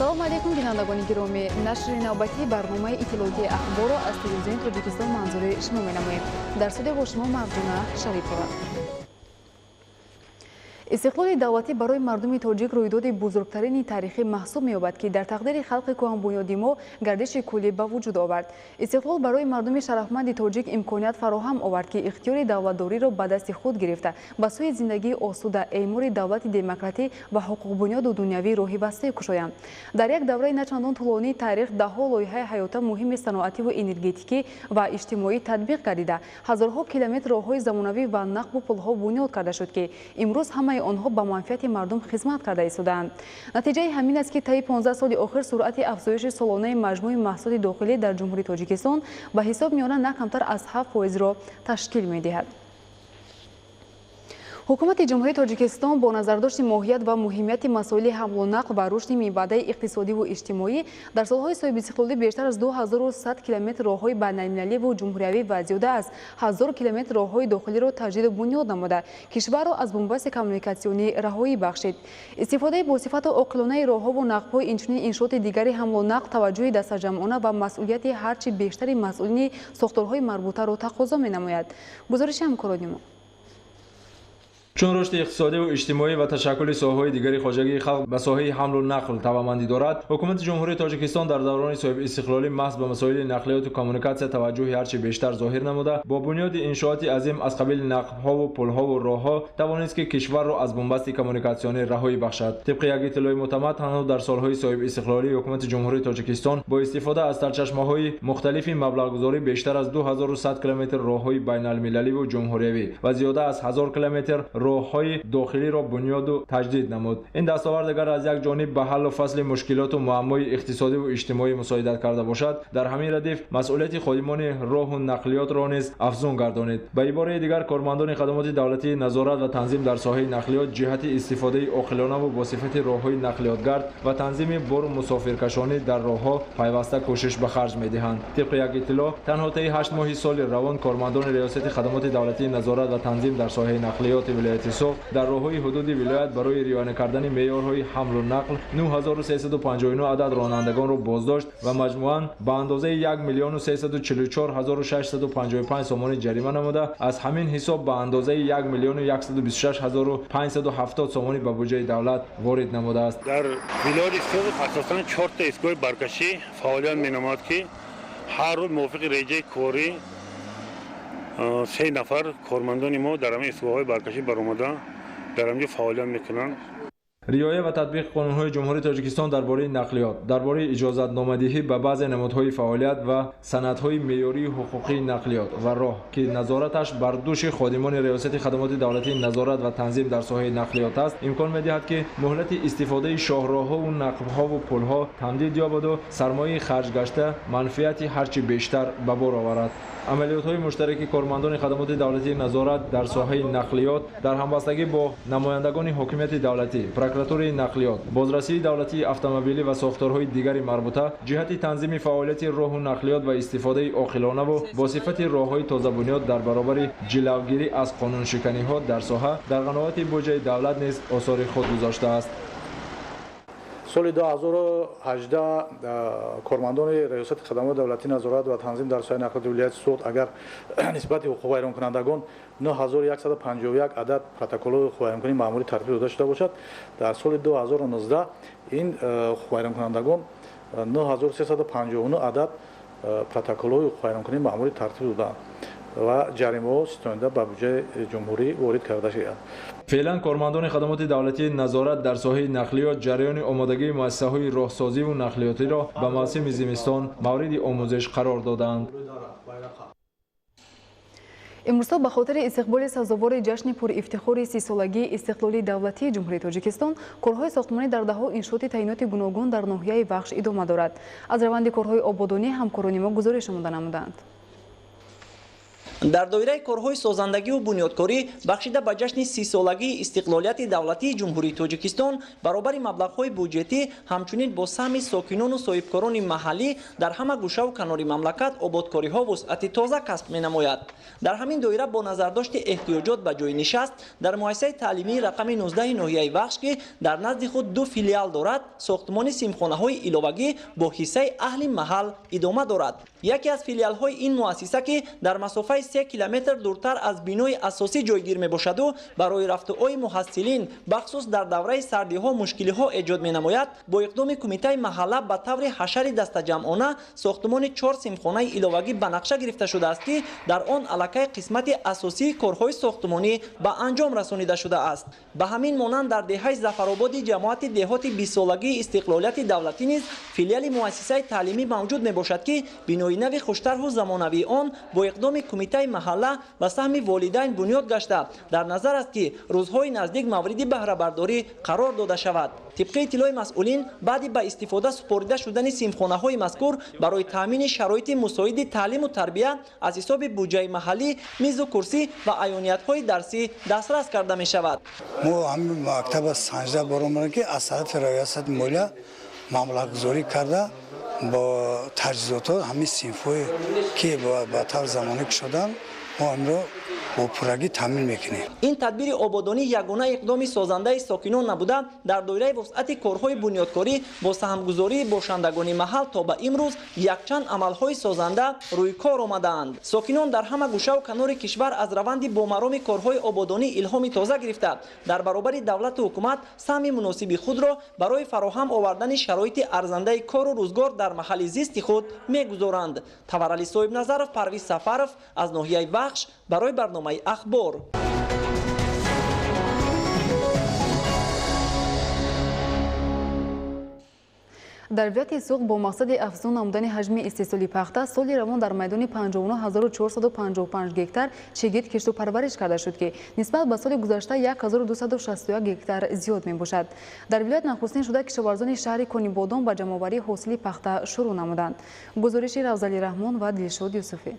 Ассалому алайкум, бинандагони гиромӣ. Нашри навбатии барномаи иттилоотии «Ахборро» аз Телевизиони Тоҷикистон манзури шумо менамоем. Дар студия бо шумо Мавҷуна Шарипова. Истиқлоли давлатӣ барои мардуми тоҷик рӯйдоди бузургтарини таърихӣ маҳсуб меёбад, ки дар тақдири халқи кӯҳанбунёди мо гардиши куллӣ ба вуҷуд овард. Истиқлол барои мардуми шарафманди тоҷик имконият фароҳам овард, ки ихтиёри давлатдориро ба дасти худ гирифта, ба сӯи зиндагии осуда, эъмори давлати демократӣ ва ҳуқуқбунёду дунявӣ роҳи васеъ кушоянд. Дар як давраи начандон тӯлонии таърих даҳҳо лоиҳаи ҳаёта муҳими саноативу энергетикӣ ва иҷтимоӣ татбиқ гардида, ҳазорҳо километр роҳҳои замонавӣ ва нақбу пулҳо бунёд карда шуд, ки имрӯз ҳамаи онҳо ба манфиати мардум хизмат карда истодаанд. Натиҷаи ҳамин аст, ки таи 15 соли охир суръати афзоиши солонаи маҷмӯи маҳсулоти дохилӣ дар Ҷумҳурии Тоҷикистон ба ҳисоб миёна на камтар аз 7 фоизро ташкил медиҳад. Ҳукумати Ҷумҳурии Тоҷикистон бо назардошти моҳият ва муҳимияти масоили ҳамлу нақл ва рушди минбаъдаи иқтисодиву иҷтимоӣ дар солҳои соҳибистиқлолӣ бештар аз 2100 километр роҳҳои байналмилаливу ҷумҳуриявӣ ва зиёда аз 1000 километр роҳҳои дохилиро таҷдиду бунёд намуда, кишварро аз бунбасти коммуникатсионӣ раҳоӣ бахшид. Истифодаи босифату оқилонаи роҳҳову нақбҳо, инчунин иншооти дигари ҳамлу нақл таваҷҷӯҳи дастаҷамъона ва масъулияти ҳарчи бештари масъулини сохторҳои марбутаро тақозо менамояд. Гузориши ҳамкорони мо. Чун рушди иқтисодиву иҷтимоӣ ва ташаккули соҳаҳои дигари хоҷагии халқ ба соҳаи ҳамлу нақл тавъамандӣ дорад, ҳукумати Ҷумҳурии Тоҷикистон дар даврони соҳибистиқлолӣ маҳз ба масоили нақлиёту коммуникатсия таваҷҷӯҳи ҳарчи бештар зоҳир намуда, бо бунёди иншооти азим аз қабили нақбҳову пулҳову роҳҳо тавонист, ки кишварро аз бунбасти коммуникатсионӣ раҳоӣ бахшад. Тибқи як иттилои мӯътамад, танҳо дар солҳои соҳибистиқлолии ҳукумати Ҷумҳурии Тоҷикистон бо истифода аз сарчашмаҳои мухталифи маблағгузорӣ бештар аз 2100 километр роҳҳои байналмилаливу ҷумҳуриявӣ ва зиёда аз 1000 километр роҳҳои дохилиро бунёду таҷдид намуд. Ин дастовард агар аз як ҷониб ба ҳаллу фасли мушкилоту муаммои иқтисодиву иҷтимоӣ мусоидат карда бошад, дар ҳамин радиф масъулияти ходимони роҳу нақлиётро низ афзун гардонид. Ба ибораи дигар, кормандони хадамоти давлатии назорат ва танзим дар соҳаи нақлиёт ҷиҳати истифодаи оқилонаву босифати роҳҳои нақлиётгард ва танзими бору мусофиркашонӣ дар роҳҳо пайваста кӯшиш ба харҷ медиҳанд. Тибқи як иттилоъ, танҳо таи 8 моҳи соли равон кормандони Риёсати хадамоти давлатии назорат ва танзим дар соҳаи нақлиёти вилояти Суғд дар роҳҳои ҳудуди вилоят барои риоя накардани меъёрҳои ҳамлу нақл 9359 адад ронандагонро боздошт ва маҷмӯан ба андозаи 1 миллиону 344 ҳазору 655 сомонӣ ҷарима намуда, аз ҳамин ҳисоб ба андозаи 1 миллиону 126 ҳазору 570 сомонӣ ба буҷаи давлат ворид намудааст. Дар вилояти Суғд асосан чорта истгоҳи баркашӣ фаъолият менамояд, ки ҳар рӯз мувофиқи реҷаи корӣ се нафар кормандони мо дар ҳамин истгоҳҳои баркашӣ баромада, дар ҳамҷо фаъолият мекунанд. Риоя ва татбиқи қонунҳои Ҷумҳурии Тоҷикистон дар бораи нақлиёт, дар бораи иҷозатномадиҳӣ ба баъзе намудҳои фаъолият ва санадҳои меъёрии ҳуқуқии нақлиёт ва роҳ, ки назораташ бар дӯши ходимони Риёсати хадамоти давлатии назорат ва танзим дар соҳаи нақлиёт аст, имкон медиҳад, ки муҳлати истифодаи шоҳроҳҳову нақбҳову пулҳо тамдид ёбаду сармояи харҷгашта манфиати ҳарчи бештар ба бор оварад. Амалиётҳои муштараки кормандони хадамоти давлатии назорат дар соҳаи нақлиёт дар ҳамбастагӣ бо намояндагони ҳокимияти давлатӣ, прокуратураи нақлиёт, бозрасии давлатии автомобилӣ ва сохторҳои дигари марбута ҷиҳати танзими фаъолияти роҳу нақлиёт ва истифодаи оқилонаву бо сифати роҳҳои тозабунёд дар баробари ҷилавгирӣ аз қонуншиканиҳо дар соҳа дар қаноати буҷаи давлат низ осори худ гузоштааст. Соли 2018 кормандони Раёсати хадамоти давлатии назорат ва танзим дар соҳаи нақлиёти вилояти Суғд агар нисбати ҳуқуқвайронкунандагон 9151 адад протоколҳои ҳуқуқвайронкунии маъмурӣ тартиб дода шуда бошад, дар соли 2019 ин ҳуқуқвайронкунандагон 9359 адад протоколҳои ҳуқуқвайронкунии маъмурӣ тартиб додаанд ва ҷаримаҳо ситонида ба буҷаи ҷумҳурӣ ворид карда шудаанд. Феълан кормандони хадамоти давлатии назорат дар соҳаи нақлиёт ҷараёни омодагии муассисаҳои роҳсозиву нақлиётиро ба мавсими зимистон мавриди омӯзиш қарор додаанд. Имрӯзҳо ба хотири истиқболи сазовори ҷашни пурифтихори 30-солагии истиқлоли давлатии Ҷумҳурии Тоҷикистон корҳои сохтмонӣ дар даҳҳо иншооти таъиноти гуногун дар ноҳияи Вахш идома дорад. Аз раванди корҳои ободонӣ ҳамкорони мо гузориш омода намуданд. Дар доираи корҳои созандагиву бунёдкорӣ бахшида ба ҷашни 30-солагии истиқлолияти давлатии Ҷумҳурии Тоҷикистон баробари маблағҳои буҷетӣ ҳамчунин бо саҳми сокинону соҳибкорони маҳаллӣ дар ҳама гӯшаву канори мамлакат ободкориҳо вусъати тоза касб менамояд. Дар ҳамин доира бо назардошти эҳтиёҷот ба ҷои нишаст дар муассисаи таълимии рақами 19 ноҳияи Вахш, ки дар назди худ 2 филиал дорад, сохтмони синфхонаҳои иловагӣ бо ҳиссаи аҳли маҳал идома дорад. Яке аз филиалҳои ин муассиса, ки дар масофаи 3 километр дуртар аз бинои асосӣ ҷойгир мебошаду барои рафтуои муҳассилин бахсус дар давраи сардиҳо мушкилиҳо эҷод менамояд, бо иқдоми кумитаи маҳалла ба таври ҳашари дастаҷамъона сохтмони 4 синфхонаи иловагӣ ба нақша гирифта шудааст, ки дар он аллакай қисмати асосии корҳои сохтмонӣ ба анҷом расонида шудааст. Ба ҳамин монанд дар деҳаи Зафарободи ҷамоати деҳоти 20-солагии истиқлолияти давлатӣ низ филиали муассисаи таълимӣ мавҷуд мебошад, ки бинои нави хуштарҳу замонавии он бо иқдоми кумитаи маҳалла ва саҳми волидайн бунёд гашта, дар назар аст, ки рӯзҳои наздик мавриди баҳрабардорӣ қарор дода шавад. Тибқи иттилои масъулин, баъди ба истифода супорида шудани синфхонаҳои мазкур барои таъмини шароити мусоиди таълиму тарбия аз ҳисоби буҷаи маҳаллӣ мизу курсӣ ва аёниятҳои дарсӣ дастрас карда мешавад. Мо ҳамин мактаба санҷда баромадем, ки аз тарафи раёсати молия маблағгузорӣ карда бо таҷҳизотҳо ҳамин синфҳое ки ба таври замонӣ кушоданд, мо ҳаминро бо пуррагӣ таъмин мекунем. Ин тадбири ободонӣ ягона иқдоми созандаи сокинон набуда, дар доираи вусъати корҳои бунёдкорӣ бо саҳмгузории бошандагони маҳал то ба имрӯз якчанд амалҳои созанда рӯи кор омадаанд. Сокинон дар ҳама гӯшаву канори кишвар аз раванди бомароми корҳои ободонӣ илҳоми тоза гирифта, дар баробари давлату ҳукумат саҳми муносиби худро барои фароҳам овардани шароити арзандаи кору рӯзгор дар маҳалли зисти худ мегузоранд. Таварали Соҳибназаров, Парвиз Сафаров аз ноҳияи Вахш барои барномаи Ахбор. Дар вилояти Суғд бо мақсади афзун намудани ҳаҷми истеҳсоли пахта соли равон дар майдони 59455 гектар чигит кишту парвариш карда шуд, ки нисбат ба соли гузашта 1261 гектар зиёд мебошад. Дар вилоят нахустин шуда кишоварзони шаҳри Конибодом ба ҷамъоварии ҳосили пахта шурӯъ намуданд. Гузориши Равзали Раҳмон ва Дилшод Юсуфӣ.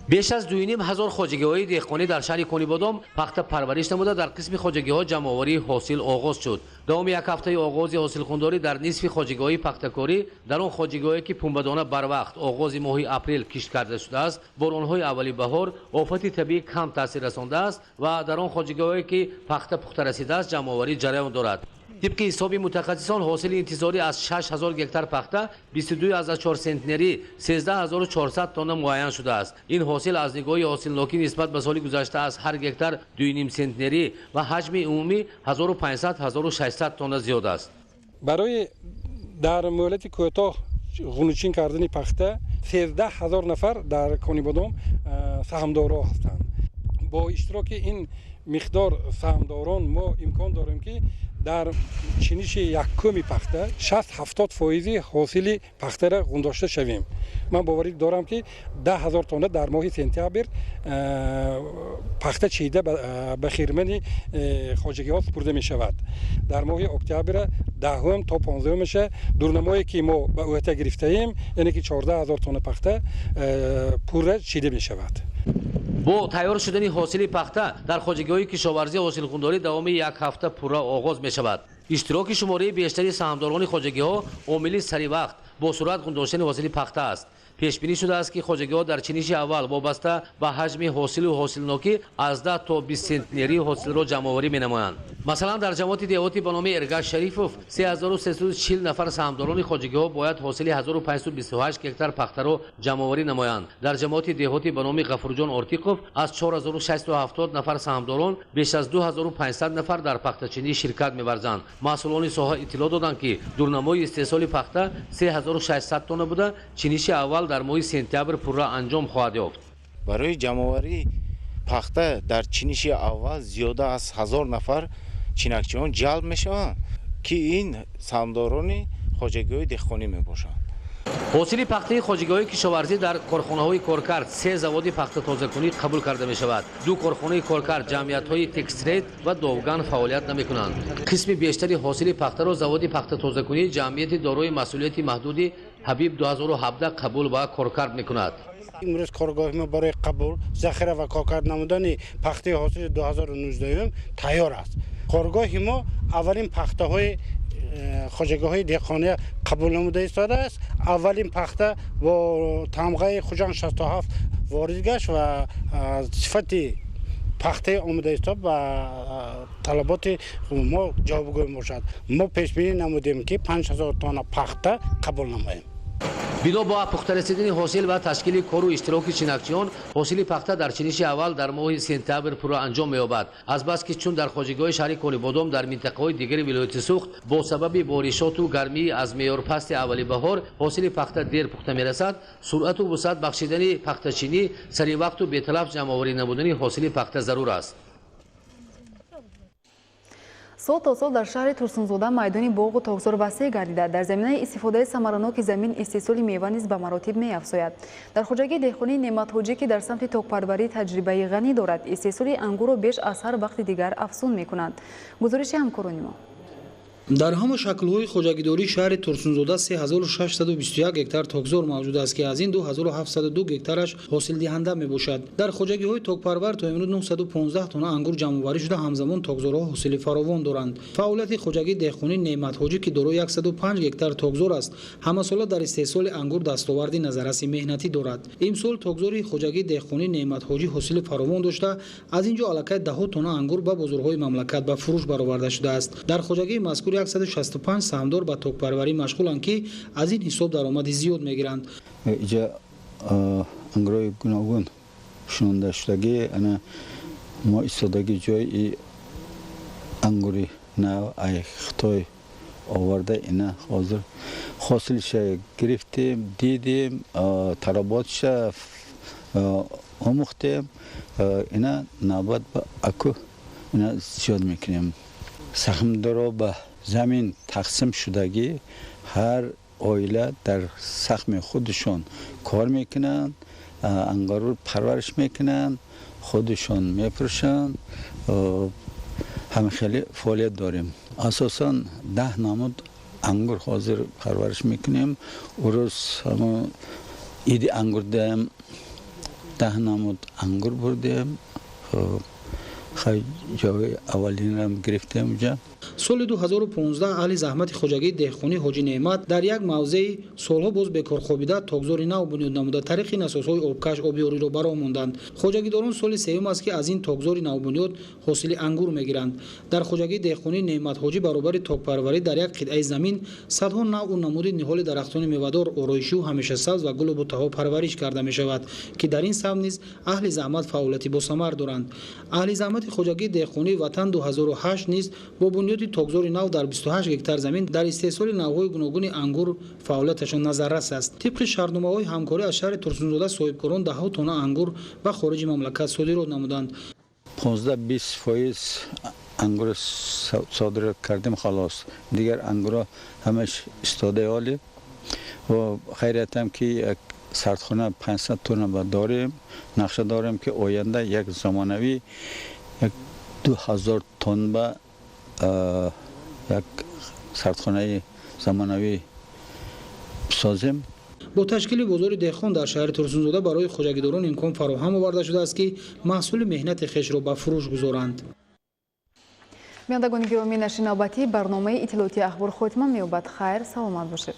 Беш аз 2500 хоҷагиҳои деҳқонӣ дар шаҳри Конибодом пахта парвариш намуда, дар қисми хоҷагиҳо ҷамъоварии ҳосил оғоз шуд. Давоми як ҳафтаи оғози ҳосилхундорӣ дар нисфи хоҷагиҳои пахтакорӣ, дар он хоҷагиҳое ки пунбадона барвақт оғози моҳи апрел кишт карда шудааст, боронҳои аввали баҳор офати табиӣ кам таъсир расондааст ва дар он хоҷагиҳое ки пахта пухта расидааст, ҷамъоварӣ ҷараён дорад. Тибқи ҳисоби мутахассисон, ҳосили интизорӣ аз 6000 гектар пахта 22,4 сентнери 13400 тонна муайян шудааст. Ин ҳосил аз нигоҳи ҳосилнокӣ нисбат ба соли гузашта аз ҳар гектар 2,5 сентнери ва ҳаҷми умумӣ 1500-1600 тонна зиёд аст. Барои дар муҳлати кӯтоҳ ғуночин кардани пахта 13000 нафар дар Конибодом саҳмдорҳо ҳастанд. Бо иштироки ин миқдор саҳмдорон мо имкон дорем, ки дар чиниши якуми пахта 60-70% ҳосили пахтаро ғундошта шавем. Ман боварӣ дорам, ки 10 000 тонна дар моҳи сентябр пахта чида ба хирмани хоҷагиҳо супурда мешавад. Дар моҳи октябра 10-ум то 15-умаша дурнамое ки мо ба ӯҳда гирифтаем, яъне ки 14 000 тонна пахта пурра чида мешавад. Бо тайёр шудани ҳосили пахта дар хоҷагиҳои кишоварзӣ ҳосилхундорӣ давоми як ҳафта пурра оғоз мешавад. Иштироки шумораи бештари саҳмдорони хоҷагиҳо омили саривақт бо суръат ғундоштани ҳосили пахта аст. Пешбинӣ шудааст, ки хоҷагиҳо дар чиниши аввал вобаста ба ҳаҷми ҳосилу ҳосилнокӣ аз 10 то 20 сентнери ҳосилро ҷамъоварӣ менамоянд. Масалан, дар ҷамоати деҳоти ба номи Эргаш Шарифов 3340 нафар саҳмдорони хоҷагиҳо бояд ҳосили 1528 гектар пахтаро ҷамъоварӣ намоянд. Дар ҷамоати деҳоти ба номи Ғафурҷон Ортиқов аз 4670 нафар саҳмдорон беш аз 2500 нафар дар пахтачинӣ ширкат меварзанд. Масъулони соҳа иттилоъ доданд, ки дурнамои истеҳсоли пахта 3600 тонна буда, чиниши аввал дар моҳи сентябр пурра анҷом хоҳад ёфт. Барои ҷамъоварии пахта дар чиниши аввал зиёда аз 1000 нафар чинакчиён ҷалб мешаванд, ки ин саҳмдорони хоҷагиҳои деҳқонӣ мебошанд. Ҳосили пахтаи хоҷагиҳои кишоварзӣ дар корхонаҳои коркард се заводи пахтатозакунӣ қабул карда мешавад. Ду корхонаи коркард, ҷамъиятҳои Текстрейд ва Довган, фаъолият намекунанд. Қисми бештари ҳосили пахтаро заводи пахтатозакунии ҷамъияти дорои масъулияти маҳдуди Ҳабиб 2017 қабул ва коркард мекунад. Имрӯз коргоҳи мо барои қабул, захира ва коркард намудани пахтаи ҳосили 2019 тайёр аст. Коргоҳи мо аввалин пахтаҳои хоҷагиҳои деҳқония қабул намуда истодааст. Аввалин пахта бо тамғаи Хуҷанд 67 ворид гашт ва сифати пахтаи омода истод ба талаботи мо ҷавобгӯ мебошад. Мо пешбинӣ намудем, ки 5000 тонна пахта қабул намоем. Бино ба пухта расидани ҳосил ва ташкили кору иштироки чинакчиён, ҳосили пахта дар чиниши аввал дар моҳи сентябр пурра анҷом меёбад. Азбаски чун дар хоҷагиҳои шаҳри Конибодом, дар минтақаҳои дигари вилояти Суғд бо сабаби боришоту гармии аз меъёр пасти аввали баҳор ҳосили пахта дер пухта мерасад, суръату вусъат бахшидани пахтачинӣ, саривақту беталаф ҷамъоварӣ намудани ҳосили пахта зарур аст. Сол то сол дар шаҳри Турсунзода майдони боғу токзор васеъ гардида, дар заминаи истифодаи самараноки замин истеҳсоли мева низ ба маротиб меафзояд. Дар хоҷагии деҳқонии Неъматҳоҷӣ, ки дар самти токпарварӣ таҷрибаи ғанӣ дорад, истеҳсоли ангурро беш аз ҳар вақти дигар афзун мекунанд. Гузориши ҳамкорони мо. Дар ҳама шаклҳои хоҷагидории шаҳри Турсунзода 3621 гектар токзор мавҷуд аст, ки аз ин 2702 гектараш ҳосилдиҳанда мебошад. Дар хоҷагиҳои токпарвар то имрӯз 915 тонна ангур ҷамъоварӣ шуда, ҳамзамон токзорҳо ҳосили фаровон доранд. Фаъолияти хоҷагии деҳқонии Неъматҳоҷӣ, ки дорои 105 гектар токзор аст, ҳамасола дар истеҳсоли ангур дастоварди назарраси меҳнатӣ дорад. Имсол токзори хоҷагии деҳқонии Неъматҳоҷӣ ҳосили фаровон дошта, аз ин ҷо аллакай даҳҳо тонна ангур ба бозорҳои мамлакат ба фурӯш бароварда шудааст. Дар хоҷагии мазкур 165 саҳмдор ба токпарварӣ машғуланд, ки аз ин ҳисоб даромади зиёд мегиранд. Иҷа ангурҳои гуногун шинонда шудагӣ, ана мо истодаги ҷои ангури нав ай Хитой оварда, ина ҳозир ҳосилша гирифтем, дидем, талаботша омӯхтем, ина навбат ба аку ина зиёд мекунем. Саҳмдоро ба замин тақсим шудагӣ, ҳар оила дар сахми худашон кор мекунанд, ангур парвариш мекунанд, худашон мефурӯшанд. Ҳама хеле фаъолият дорем. Асосан 10 намуд ангур ҳозир парвариш мекунем. Урӯз иди ангур даем, 10 намуд ангур бурдем, ҷои аввалинам гирифтем уҷа. Соли 2015 аҳли заҳмати хоҷагии деҳқонии Ҳоҷи Неъмат дар як мавзеи солҳо боз бекор хобида токзори нав бунёд намуда, тариқи насосҳои обкаш обёриро ба роҳ монданд. Хоҷагидорон соли сеюм аст, ки аз ин токзори навбунёд ҳосили ангур мегиранд. Дар хоҷагии деҳқонии Неъматҳоҷӣ баробари токпарварӣ дар як қитъаи замин садҳо навъу намуди ниҳоли дарахтони мевадор, ороишию ҳамешасабз ва гулу буттаҳо парвариш карда мешавад, ки дар ин самт низ аҳли заҳмат фаъолияти босамар доранд. Аҳли заҳмати хоҷагии деҳқонии Ватан 2008 низ бо бунёди токзори нав дар 28 гектар замин дар истеҳсоли навъҳои гуногуни ангур фаъолияташон назаррас аст. Тибқи шартномаҳои ҳамкорӣ аз шаҳри Турсунзода соҳибкорон даҳҳо тонна ангур ба хориҷи мамлакат содирот намуданд. 15-20% ангур содирот кардем, халос. Дигар ангурҳо ҳамаш истодаи олӣ ва хайриятам, ки як сардхона 500 тонна дорем. Нақша дорем, ки оянда як замонавӣ як 2000 тонн ба як сардхонаи замонавӣ созем. Бо ташкили бозори деҳқон дар шаҳри Турсунзода барои хоҷагидорон имкон фароҳам оварда шудааст, ки маҳсули меҳнати хешро ба фурӯш гузоранд. Бинандагони гиромӣ, нашри навбатии барномаи иттилоотии Ахбор хотима меёбад. Хайр, саломат бошед.